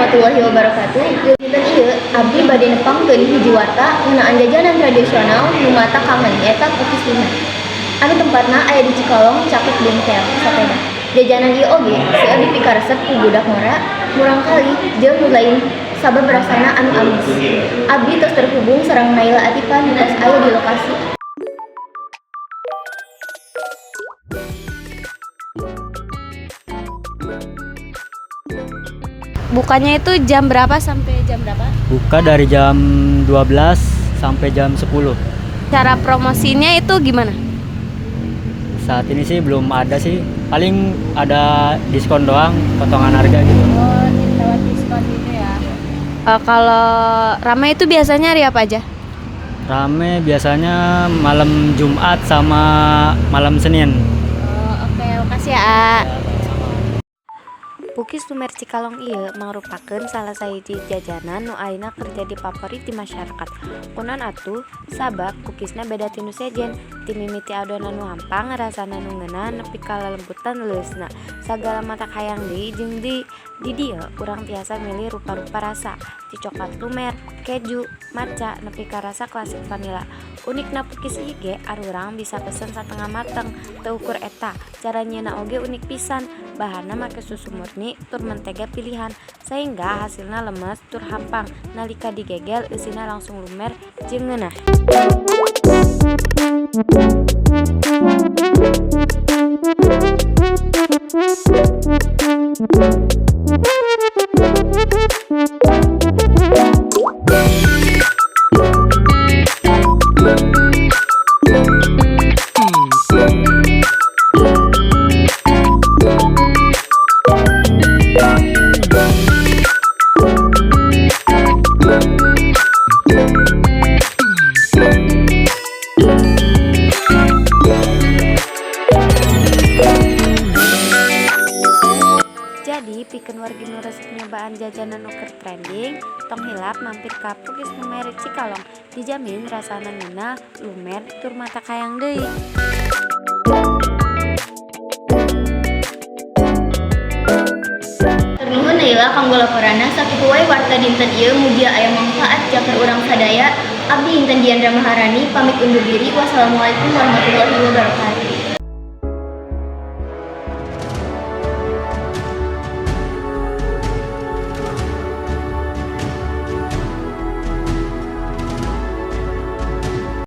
Warahmatullahi wabarakatuh. Dinten ieu abdi bade nepangkeun hiji warta ngeunaan jajanan tradisional nu matak kangen, nyaeta pukis lumer. Anu tempatna aya di Cikalong, caket bengkel sapeda. Jajanan ieu oge seueur dipikaresep ku budak ngora, murangkalih jeung nu lain sabab rasana anu amis. Abdi tos terhubung sareng Naila Atifa nu tos aya di lokasi. Bukanya itu jam berapa sampai jam berapa? Buka dari jam 12 sampai jam 10. Cara promosinya itu gimana? Saat ini sih belum ada sih. Paling ada diskon doang, potongan harga gitu. Oh, lewat diskon gitu ya. Kalau ramai itu biasanya hari apa aja? Rame biasanya malam Jumat sama malam Senin. Oh, oke, makasih ya, A. Ya, sama-sama. Pukis lumer Cikalong ieu mangrupakeun salah sahiji jajanan nu ayeuna keur jadi paporit di masyarakat. Kunaon atuh? Sabab kukisna beda ti nu sejen. Ti mimiti adonan nu hampang, rasana nu ngeunah nepi ka lelembutan leuleusna. Sagala matak hayang deui jeung deui. Di dieu urang tiasa milih rupa-rupa rasa, ti coklat lumer, keju, matcha, nepi ka rasa klasik vanila. Unikna pukis ieu ge arurang bisa pesen satengah mateng. Teu ukur eta, cara nyieunna oge unik pisan. Bahanna make susu murni tur mentega pilihan, sehingga hasilna lemes tur hampang. Nalika digegel eusina langsung lumer jeung ngeunah. Jadi pikeun wargi nu resep nyobaan jajanan nu keur trending, tong hilap mampir ka Pukis Lumer Cikalong. Dijamin rasana ngeunah, lumer, tur matak hayang deui. Hatur nuhun, Naila, kanggo laporanna. Sakitu wae warta dinten ieu, mugia aya mangfaat jaker urang sadaya. Abdi Intan Diandra Maharani pamit undur diri. Wassalamualaikum warahmatullahi wabarakatuh.